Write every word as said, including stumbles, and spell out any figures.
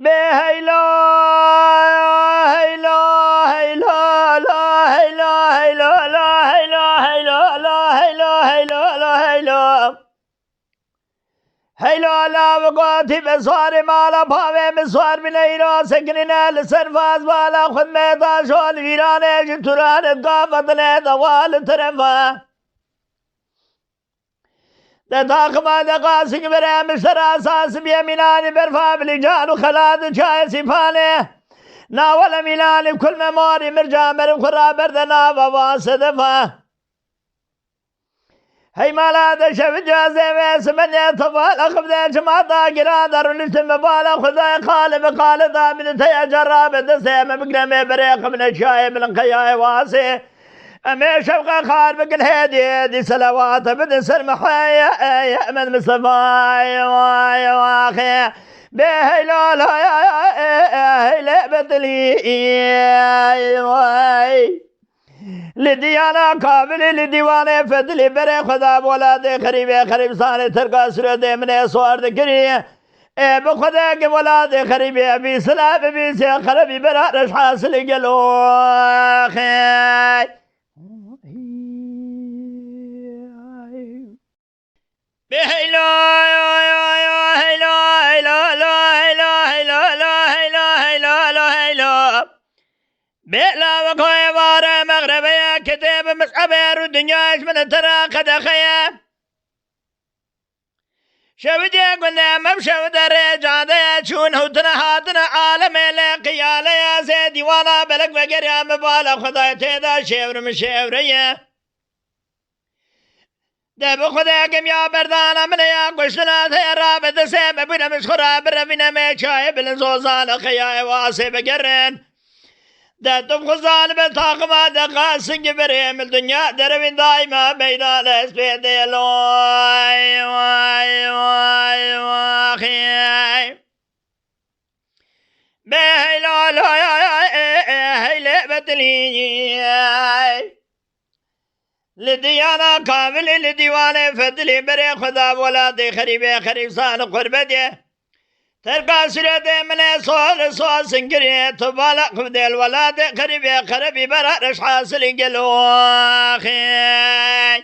Bê heyla, heyla, heyla, la, heyla, heyla, la, heyla, heyla, la, heyla, heyla, la, heyla. Heyla, la, bi gotî bi sarê mala pavê bi sar bine îra sekinîne li ser faz bala xwe meta şol vîranê ji turanê gafa dine dewa li terefa. De taxima de qasik bere miştera sas biyemînanî berfa bilîcan û xelat çayê sîpanê. Nawele mîlanî kul memarî mirca merin xwe raberde nava van sedefa. Hey mala de şevi cazê ve simene tevala xibde çima da gira da ruliştim me bala xudayê qale be qale da bide teya cara be destê me bigre me bere xibne çayê bilin qeyayê wasê. Em ê şewqe xar bikin hêdî hêdî selewat bidin ser me heye ey Ehmed Mistefa ey vay vay axê. Bê heylal heye heyle bedilî ey vay. Li diyana kavilê li dîwanê fedilî berê xwe da welatê xerîbê xerîbstanê terka suretê min ê sor dikirî. Ê bi xwedê ki welatê xerîbê bî sila bibî sê xerebî bera reş hasilî gelo xê. Bê heyla, ya, ya, ya, heyla, heyla, la, heyla, heyla, la, heyla, heyla, la, heyla. Bê lawekayê vare mexrebeye kitêb mişebê rû dinyayê ji min tera qedexeye. Şewidê gundê mevşew derê cadeye çûn hewtine hatine alemê lê qiyaleye zê dîwana belek vegeriya me bala xwedayê têda şêwrim şêwreye. De bi xwedê gemiya berdana min ya kuştina te ya rabe destê me bûne min ji xwe ra birevîne me çayê bilin zozane xeyayê wasê bigerin. De tu xwe zanibe taxima de qasingî berê min dinya derevîn daîma meydan ez pê dêlo. Ay, ay, ay, ay, ay. Bê heyla, la, ya, ya, e, e, heyle bedilî. Li diyana kavilê li dîwanê fedilî berê xwe da welatê xerîbê xerîbsan qurbetê. Terka suretê min ê sol sol singirê tu bala xwe dêl welatê xerîbê xerebî bera reş hasilî gelo axê.